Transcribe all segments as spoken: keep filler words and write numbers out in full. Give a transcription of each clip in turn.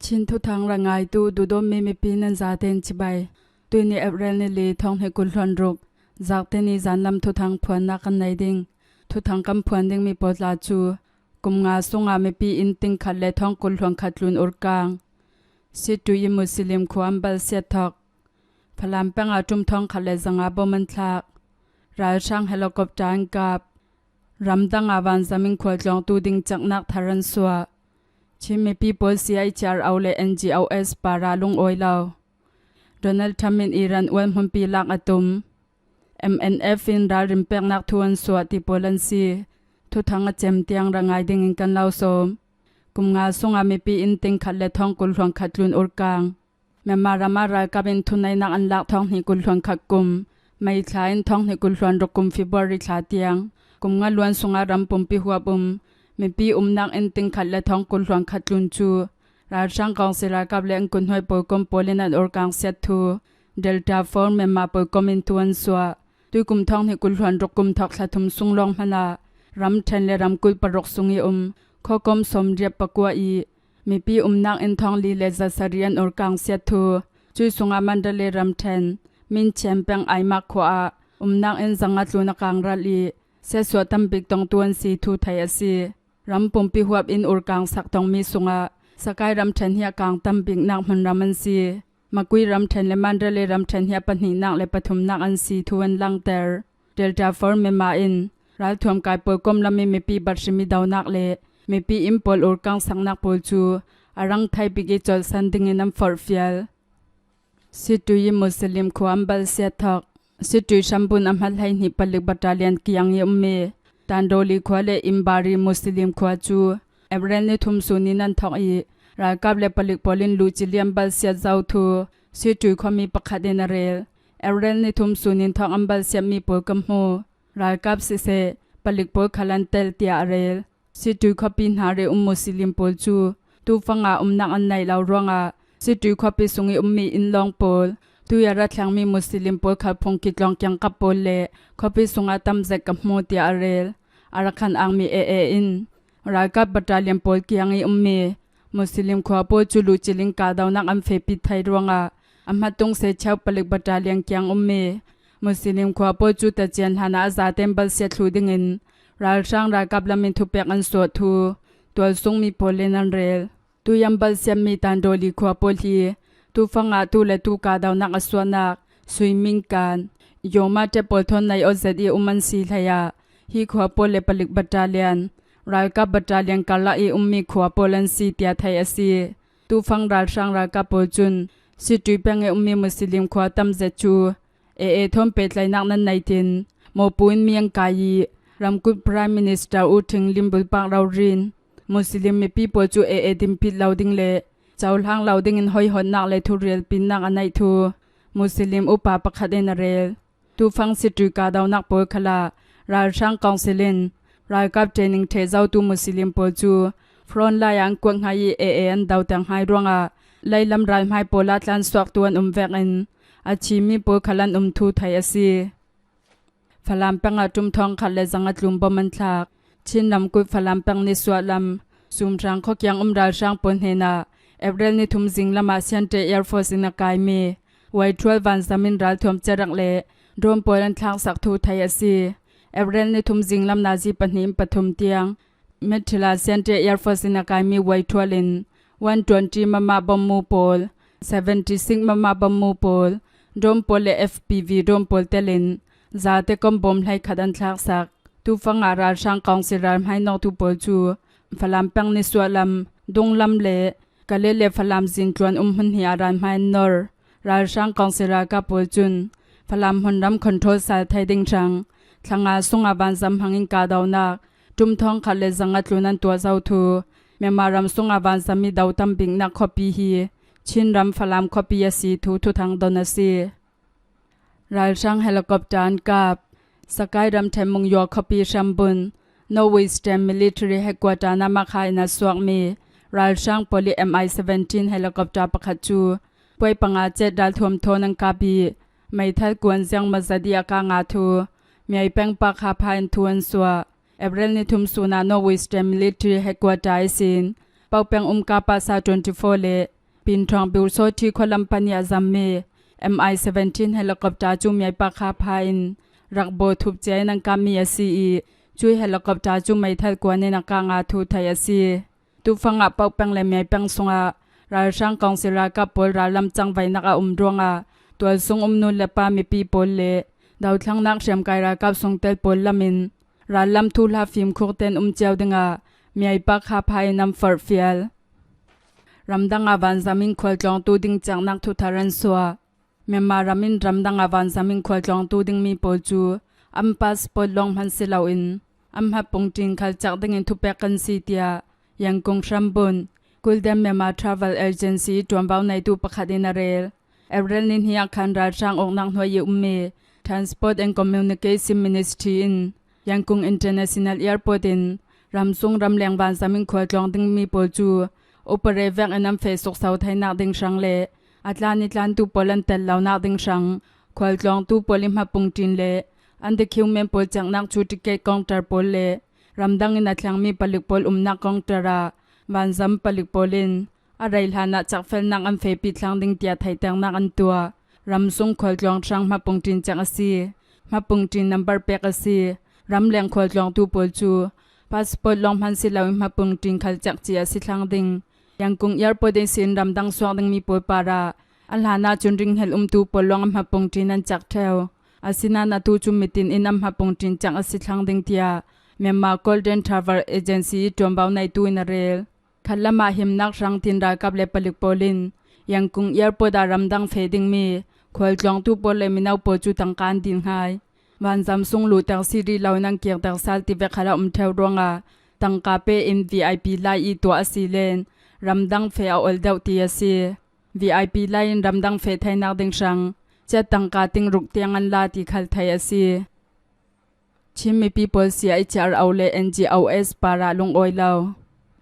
Chin thuthang ra ngaitu duhdawtmi mipi nan zaten cibai. Tuini April ni li thawng hnih kul hluan ruk, zakte ni zanlam thuthang phuannak kan nei ding. Thuthang kan phuan dingmi pawl tla cu kum nga sunga mipi inn ting khat le thawng kul hluan khat tlun urkang. Situi i Muslim khua an balsiat thawk. Falam peng ah ṭum thawng khat le zanga bom an thlak. Ralhrang helicopter an kap. Ramdang ah vanzam in khualtlawngtu ding ceknak thar an suah. Chin mipi pawl C I T R O le N G O S para lungawi lo. Donald Trump in Iran ual hmunpi lak a tum. M N F in ralrin peknak thu an suah ti pawl an si. Thuthang a cem tiang ra ngai dingin kan lo sawm. Kum nga sunga mipi inn ting khat le thawng kul hluan khat tlun urkang. Myanmar ram ah ralkap in thuneihnak an lak thawng hnih kul hluan khat kum, May thla in thawng hnih kul hluan ruk kum February thla tiang, kum nga luan sungah ram pumpi huap um, mipi umnak inn ting khat le thawng kul hluan khat tlun cu, ralhrang kawngsi ralkap le an kunhnuai pawlkom pawl in an urkang siat thu, Delta Force Myanmar pawlkom in thu an suah. Tuikum thawng hnih kul hluan ruk kum thawk thla thum sung lawng hmanh ah, ramṭhen le ramkulh paruk sung i um, khuakom sawmriat pakua i, mipi umnak inn thawng li le zasari an urkang siat thu, cui sungah Mandalay ramṭhen, Minchen peng Aimak khua ah, umnak inn zanga tlun a kang ral i, siatsuah tambik tongtu an si thu theih a si. Ram pumpi huap in urkang sak tongmi sungah, Sakai ramṭhen hi a kang tambiknak hmunram an si. Makui ramṭhen le Mandalay ramṭhen hi a pahnihnak le pathumnak an si thu an langter. Delta Force Myanmar in ralthuam kai pawlkom lam i mipi bathrim i donak le mipi inn pawl urkang saknak pawl cu a rang thai bik i colhsan dingin an forhfial. Situi i Muslim khua an balsiat thawk. Situi hrambun a hmat hleihnih palik battalion kiang i ummi Tandoli khua le Imbari Muslim khua cu April ni thum sun in an thawk i, ralkap le palik pawl in luhcili an balsiat zo thu Situi khuami pakhat in a rel. April ni thum sun in thawk an balsiatmi pawl ka hmu. Ralkap siseh, palik pawl khal an tel, tiah a rel. Situi khuapi hna rih um Muslim pawl cu tufang ah umnak an neih lo ruangah Situi khuapi sung i ummi inn lawng pawl, tui a ra thlengmi Muslim pawl khal phungki tlawng kiangkap pawl le khuapi sungah tam zet ka hmu, tiah a rel. Arakan Army A A in ralkap battalion pawl kiang i ummi Muslim khua pawl cu luhcil in kahdohnak an fehpi thai ruangah a hmattung Sechau palik battalion kiang ummi Muslim khua pawl cu tacian hlan ah a zaten balsiat thluh dingin ralhrang ralkap lam in thupek an suah thu tualsungmi pawl in an rel. Tui an balsiatmi Tandoli khua pawl hi tufang ah tu le tu kahdohnak a suahnak swimming kan, yoma ṭep pawl thawn nei awt zet i um an si hlei ah hi khua pawl le palik battalion, ralkap battalion karlak i ummi khua pawl an si, tiah theih a si. Tufang ralhrang ralkap pawl cun Situi peng i ummi Muslim khua tam zet cu A A thawn pehtlaihnak nan nei tin, mawpu in mi an kai i, ramkulh Prime Minister U Thing Lin bulpak rori in Muslim mipi pawl cu A A dinpit lo ding le cohlang lo dingin hoihonnak le thurialpinnak a neih thu Muslim upa pakhat in a rel. Tufang Situi kahdohnak pawl khal ah ralhrang kawngsil in ralkap training ṭheh zotu Muslim pawl cu frontline ah an kuat hnga i A A an doter hngai ruangah leilam ralhmai pawl ah tlansuaktu an um vekin a thimi pawl khal an um thu theih a si. Falam peng ah ṭum thawng khat le zanga tlun bom an thlak. Chin ramkulh Falam peng nisuah lam Sumhrang khuakiang um ralhrang pawl hnenah April ni thum zinglam ah Siante Air Force in a kaimi Y twelve vanzam in ralthuam cerak le drone pawl an thlaksak thu theih a si. April ni thum zinglam nazi pahnih in pathum tiang Mithila Siante Air Force in a kaimi Y twelve in one twenty mm bom mu pawl, seventy six mm bom mu pawl, drone pawl le F P V drone pawl telin zate kom bom hleikhat an thlaksak. Tufang ah ralhrang kawngsil ralhmai nawktu pawl cu Falam peng nisuah lam, dunglam le Kale le Falam zintluan um hmun hnih ah ralhmai an nor. Ralhrang kawngsil ralkap pawl cun Falam hmunram control sal thei ding hrang, thla nga sungah vanzam hmangin kahdohnak ṭum thawng khat le zanga tlun an tuah zo thu Myanmar ram sungah vanzam i do tambiknak khuapi hi Chin ram Falam khuapi a si thu thuthang don a si. Ralhrang helicopter an kap. Sakai ramṭhen Mungyaw khuapi hrambun North Eastern Military Headquarter Namakha in a suakmi ralhrang pawl i M I seventeen helicopter pakhat cu puai panga cet ralthuam thawn an kap i, meithal kuan ziang mazat i a kah nga thu Myaipeng Pakha pha in thu an suah. April ni thum sun ah North Eastern Military Headquarter ihsin Paupeng um kapa sa twenty four le Pinthawng Pyusawthi khualam pan i a zammi M I seventeen helicopter cu miaipa khapha in rakbaw thup cia in an kapmi a si i, cui helicopter cu meithal kuan in a kah nga thu theih a si. Tufang ah pauk peng le miai peng sungah ralhrang kawngsil ralkap pawl rallam cangvaihnak a um ruangah tualsung um nu le pa mipi pawl le dothlennak hriamkai ralkap sungtel pawl lam in rallam thuhla fimkhur ten um cio dingah miaipa khapha in an forhfial. Ramdang ah vanzam in khualtlawngtu ding ciaknak thuthar an suah. Myanmar ram in ramdang ah vanzam in khualtlawngtu dingmi pawl cu an passport lawng hman si loin an hmapung ṭin khal ciak dingin thupek kan si, tiah Yangon hrambunh Golden Myanmar Travel Agency ṭuanvo neitu pakhat in a rel. April ni hnih ah khan ralhrang awknak hnuai i ummi Transport and Communication Ministry in Yangon International Airport in ramsung ramleng vanzam in khualtlawng dingmi pawl cu upa rei vekin an feh sukso theinak ding hrang le a tlan i tlantu pawl an tel lonak ding hrang khualtlawngtu pawl i hmapung ṭin le an document pawl ciaknak cu ticket counter pawl le ramdang in a thlengmi palik pawl umnak counter ah vanzam palik pawl in a rei hlanah cakfelnak an fehpi thlang ding tiah theihternak an tuah. Ramsung khualtlawng hrang hmapung ṭin ciak a si. Hmapung ṭin nambar pek a si. Ramleng khualtlawngtu pawl cu passport lawng hman si loin hmapung ṭin khal ciak ci a si thlang ding. Yangon Airport ihsin ramdang suak dingmi pawl parah a hlan ahcun ringhelh umtu pawl lawng an hmapung ṭin an ciak ṭheu. Asinain atu cu mitin in an hmapung ṭin ciak a si thlang ding tiah Myanmar Golden Travel Agency i ṭuanvo neitu in a rel. Khatlam ah himnak hrang tin ralkap le palik pawl in Yangon Airport ah ramdang feh dingmi khualtlawngtu pawl le mino pawl cu tangka an din hngai. Vanzam sung luhter si rih loin an kirter sal ti vek khal a um ṭheu ruangah tangka pe in V I P lai i tuah a si len ramdang feh a ol deuh ti a si. V I P lai in ramdang feh theinak ding hrang ciat tangka tingruk tiang an la ti khal theih a si. Chin mipi pawl C I H R O le N G O S parah lungawi lo.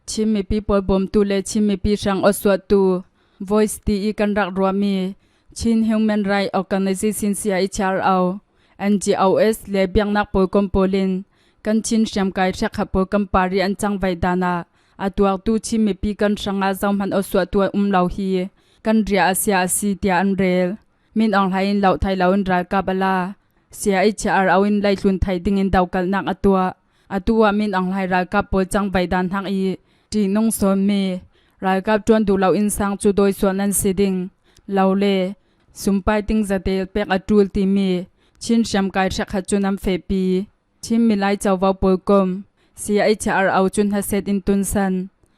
Chin mipi pawl bawmtu le Chin mipi hrang awsuahtu Voice ti i kan rak ruahmi Chin Human Rights Organization, C I H R O, N G O S le biaknak pawl kom pawl in kan Chin hriamkai hrekkhat pawl kan par i an cangvaih dan ah a tuartu Chin mipi kan hrangah zohman awsuahtu a um lo hi kan riah a sia a si tiah an rel. Min Aung Hlaing in loh thei loin ralkap a la. C I H R O in leitlun theih dingin dokalhnak a tuah. Atu ah Min Aung Hlaing ralkap pawl cangvaih dan hnak i ṭihnung sawnmi ralkap ṭuan duh lo innsang cu dawisuah nan si ding lo le sumpai ting zatel pek a ṭul timi Chin hriamkai hrekkhat cun an fehpi. Chin milai covo pawl kom C I H R O cun hnaset in tunsan.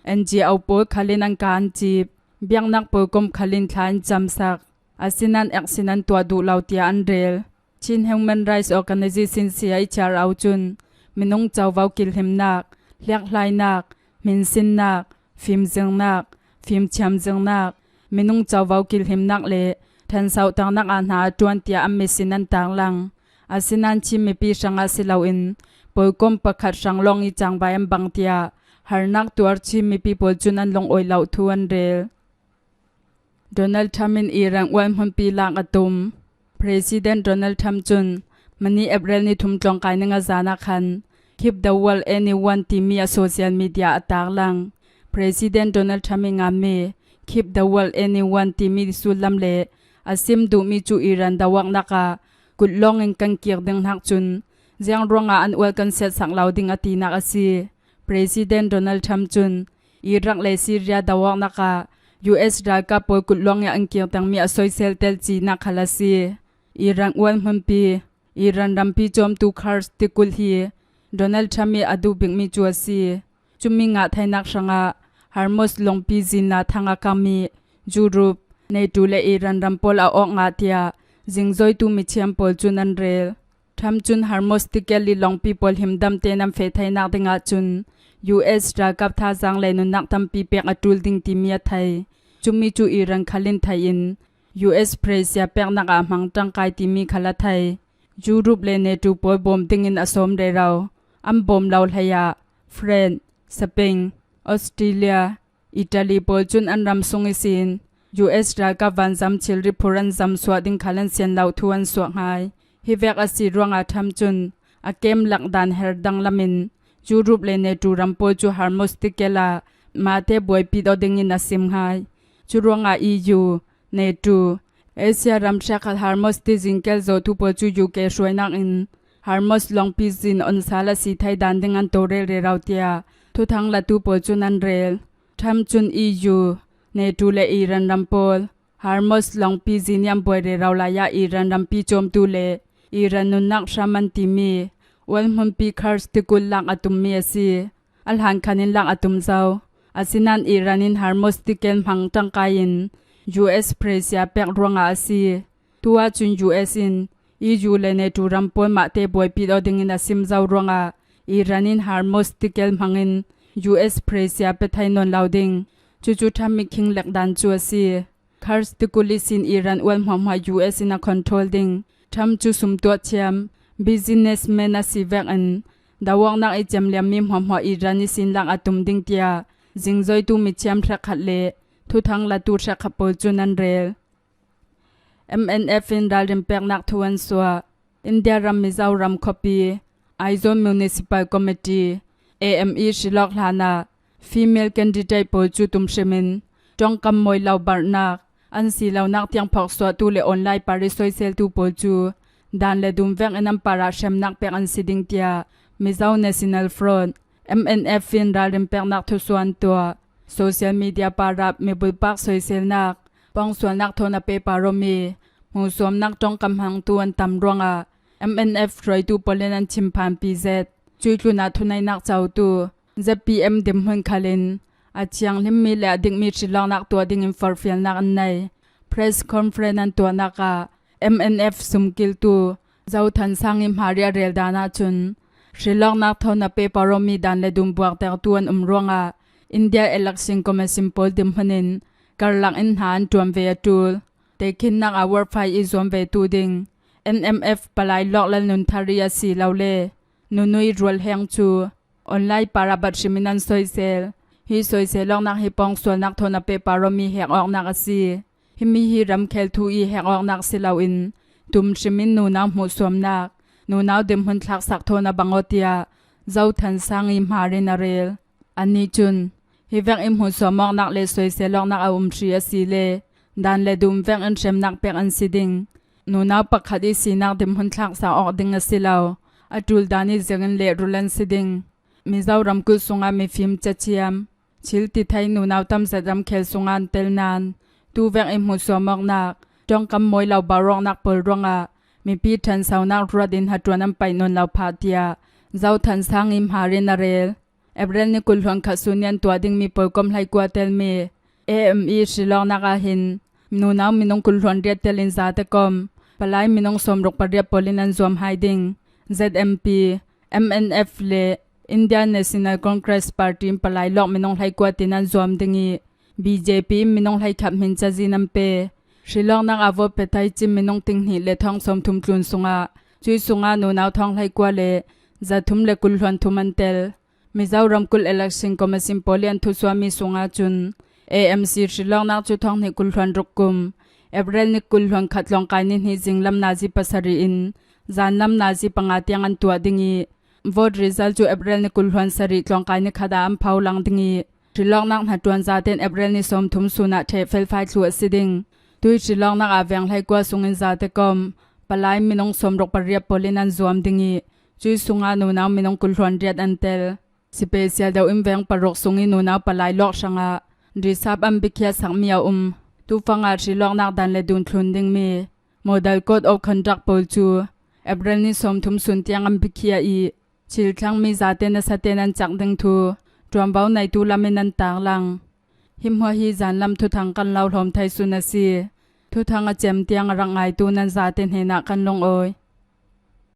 N G O pawl khal in an ka an cip. Biaknak pawl kom khal in thla an camsak. Asinain action an tuah duh lo tiah an rel. Chin Human Rights Organization, C I H R O cun minung covo kilhimnak, hliakhlainak, hminsinnak, fimzingnak, fimthiamzingnak, minung covo kilhimnak le ṭhansohternak ah hna a ṭuan tiah an misin an tarlang. Asinain Chin mipi hrangah si loin pawl kom pakhat hrang lawng i cangvai an bang tiah harnak tuar Chin mipi pawl cun an lungawi lo thu an rel. Donald Trump in Iran ual hmunpi lak a tum. President Donald Trump cun mani April ni thum tlawngkai ni nga zan ah khan Keep the World Anyone timi a social media a tarlang. President Donald Trump i nganmi Keep the World Anyone timi sullam le a sim duhmi cu Iran doawknak ah kutlawng in kan kir ding hnak cun ziang ruangah an ual kan siatsak lo ding a tinak a si. President Donald Trump cun Iraq le Syria doawknak ah U S ralkap pawl kutlawng i an kirtermi a soisel telcinak khal a si. Iran ual hmunpi, Iran rampi cawmtu Kursk tikulh hi Donald Trump i a duh bikmi cu a si. Cumi ngah theinak hrangah Hormuz lungpi zinla thang a kangmi Europe, NATO le Iran ram pawl a awk ngah tiah zingzoitu mithiam pawl cun an rel. Trump cun Hormuz tikelh i lawngpi pawl himdam tein an feh theinak ding ahcun U S ralkap thazaang le nunnak tampi pek a ṭul ding timi a thei. Cumi cu Iran khal in theih in U S pressure peknak ah hmang ṭangkai timi khal a thei. Europe le NATO pawl bawm dingin a sawm rero. An bawm lo hleiah France, Spain, Australia, Italy pawl cun an ram sung ihsin U S ralkap vanzam thilri phur an zam suah ding khal an sian lo thu an suah hngai. Hi vek a si ruangah Trump cun a kem lak dan her danglam in Europe le NATO ram pawl cu Hormuz tikelh ah mahte buaipi dawh dingin a sim hngai. Curuangah E U, NATO, Asia ram hrekkhat Hormuz ti zingkel zawhtu pawl cu U K hruainakin Hormuz lawngpi zin on sal a si thei dan ding an to rel rero tiah thuthang latu pawl cun an rel. Trump cun E U, NATO le Iran ram pawl Hormuz lawngpi zin i an buai rero lai ah Iran rampi cawmtu le Iran nunnak hram an timi ualhmunpi Kursk tikul lak a tummi a si. A hlan khan in lak a tum zo. Asinain Iran in Hormuz tikel hmang ṭangkai in U S pressure pek ruangah a si. Tu ahcun U S in E U le NATO ram pawl mahte buaipih aw dingin a sim zo ruangah Iran in Hormuz tikel hmangin U S pressure pe thei nawn lo ding. Cucu Trump mikhing lek dan cu a si. Kursk tikul ihsin Iran ual hmuahhmuah U S in a control ding. Trump cu sumtuah thiam, businessman a si vekin, do awknak i cem liammi hmuahhmuah Iran ihsin lak a tum ding tiah zingzoitu mithiam hrekkhat le thuthang latu hrekkhat pawl cun an rel. M N F in ralrin peknak thu an suah. India ram Mizoram khuapi Aizawl Municipal Committee, A M E hrilawk hlanah female candidate pawl cu tumhrimin ṭongkam mawi lo barhnak an si lonak tiang phawksuahtu le online party soiseltu pawl cu dan le dum vek in an parah hremnak pek an si ding tiah Mizo National Front, M N F in ralrin peknak thusuah an tuah. Social media parah mibulpak soiselnak, pawngsualnak thawn a pe parawmi hmuhsuamnak ṭongkam hmangtu an tam ruangah M N F hruaitu pawl in an chim phanpi zet. Cuih tlunah thuneihnak cotu Z P M dinhmun khal in a thianghlimmi le a dikmi hrilawknak tuah dingin forhfialnak an nei. Press conference an tuahnak ah M N F sumkiltu Zo Than Sang i hmari a rel dan ahcun hrilawknak thawn a pe parawmi dan le dum buaktertu an um ruangah India Election Commission pawl dinhmun in karlak in hna an ṭuan ve a ṭul. Tehkhinnak ah warfare i zuam ve tu ding N M F palai lawk Lalnunthar i a si lo le Nunui Rualheng cu online parah bat hrimin an soisel. Hi soisel awknak hi pawngsualnak thawn a pe parawmi hek awknak a si. Himi hi ramkhel thu i hek awknak si loin tum hrimin nunau hmuhsuamnak, nunau dinhmun thlaksak thawn a bang aw tiah Zo Than Sang i hmar in a rel. Annih cun hi vek i hmuhsuam awknak le soisel awknak a um hri a si le dan le dum vek in hremnak pek an si ding. Nunau pakhat i sinak dinhmun thlaksak awk ding a si lo. A ṭul dan i zengin lehrulh an si ding. Mizoram kulh sungah mifim cathiam, thil ti thei nunau tamzet ramkhel sungah an tel nain tu vek i hmuhsuam awknak, ṭongkam mawi lo bau awknak pawl ruangah mipi ṭhansonak ruat in hnaṭuan an paih nawn lo phah tiah Zo Than Sang i hmar in a rel. April ni kul hluan khat sun i an tuah dingmi pawlkom hleikua telmi A M E hrilawknak ah hin nunau minung kul hluan riat telin zate kom palai minung sawmruk pariat pawl in an zuam hai ding. Z M P, M N F le India National Congress Party in palai lawk minung hleikua tin an zuam ding i B J P in minung hleikhat hmin cazin an pe. Hrilawknak ah vote pe thei cin minung tinghnih le thawng sawmthum tlun sungah cuih sungah nunau thawng hleikua le zathum le kul hluan thum an tel. Mizoram kulh Election Commission pawl i an thusuahmi sungah cun A M C hrilawknak cu thawng hnih kul hluan ruk kum, April ni kul hluan khat tlawngkai ni hnih zinglam nazi pasarih in zanlam nazi panga tiang an tuah ding i vote result cu April ni kul hluan sarih tlawngkai ni khat ah an pho lang ding i hrilawknak hnaṭuan zaten April ni sawmthum sun ah ṭheh felfai thluh a si ding. Tui hrilawknak ah veng hleikua sungin zate kom palai minung sawmruk pariat pawl in an zuam ding i cuih sungah nunau minung kul hluan riat an tel. Special deuh in veng paruk sung i nunau palai lawk hrangah reserve an biakhiat sakmi a um. Tufang ah hrilawknak dan le dum thlun dingmi Model Code of Conduct pawl cu April ni sawmthum sun tiang an biakhiat i thil thlangmi zate nasa tein an cak ding thu ṭuanvo neitu lam in an tarlang. Hi hmuah hi zanlam thuthang kan lo hlawm thei sun a si. Thuthang a cem tiang a rak ngaitu nan zate hnenah kan lungawi.